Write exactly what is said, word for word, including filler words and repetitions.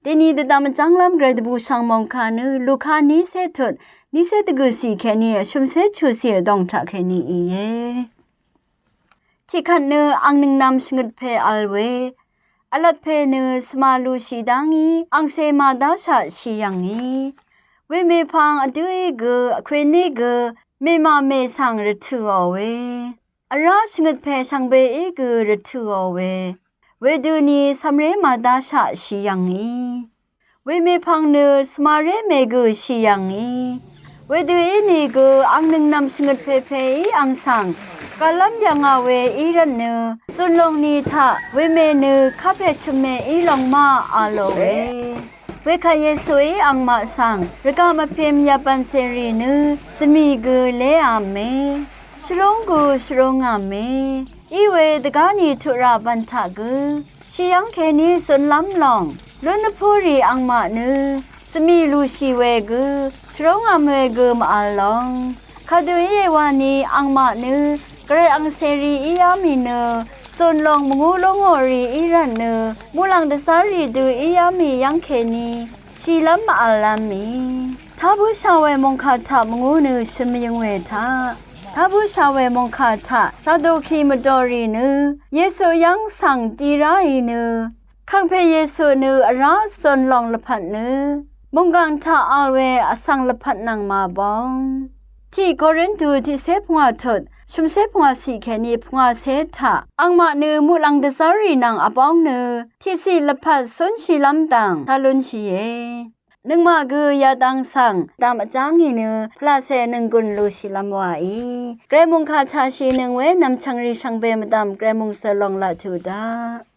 Deni dvdvm vjv́nglv́m gvray dvbùshv̀ng mòngkà nø Luka nícé tut, nícé dvgø̀cì kèní vshø̀mcé chucì vdòng taq kèní íe. Tiqkvt nø ang nø̀ngnv̄m shvngøt pè vl we, vlvt pè nø svma lushì dá ngí, angcè màdáshaq shì yv̀ngì. Wemèpvng vdǿí gø, vkwèní gø, mèmà mèsvng rvtø̀ò we. Vrá shvngøt pè shvngbeí gø rvtø̀ò we. Wedøni cv̀mré màdáshaq shì yv̀ngì. Wemèpvng nø svmaré mègø̀ shì yv̀ngì. Wedø ínìgø ang nø̀ngnv̄m shvngøt pèpèí ang svng gvlv́m yv̀ngà we í rvtnø, zùnlòng ni taq wemè nø kapè chø̀mmè í lòng má a lò we. Wekvt Yesuí angmaq svng rvgaq mvpim yabv̀n cèrì nø zvmì gø léàme. Shvrúng gø shvrúngàme. Iwe dvgáni tuq rà bv̀n taq gø shì yv́ng kèní zunlv́m lòng lún vpúrì angmaq nø zvmì lùshì we gø shvrúngàm we gø mv-vl lòng. Kadø íe wani angmaq nø gvray angcèrì í yá mì nø zùnlòng mvngú lúngò rì í rvtnø muqlàng dvzv́rrì dø í yá mì yv́ng kèní shìlv́m mv-vl lv́m mì. Tá bǿshà we mòngkà taq mvngú nø shø̀m yøng we taq, tá bǿshà we mòngkà taq Saduki mvdòrì nø Yesu yv́ng svng di ráì nø, kàngpè Yesu nø vrá zùnlòng lvpat nø mònggàng taq vl we vsvng lvpat nvng màbóng. Tiq Korintu tiqcé pungwà tut shø̀mcé pungwàcì kèní pungwàcé taq angmaq nø muqlàng dvzv́rrì nvng vbóng nø tiqciq lvpat cúnshìlv́m dv̀ng tá lúnshìe. Nøngmaq gø yadvng svng dv̀m vjá ngì nø pvlaqcè nønggùn lùshìlv́m wàí gvray mòngkà taq shìnøng we nv̀mchv̀ngrì shvngbe mvdv̀m gvray mòngsø lòng laq tuq daq.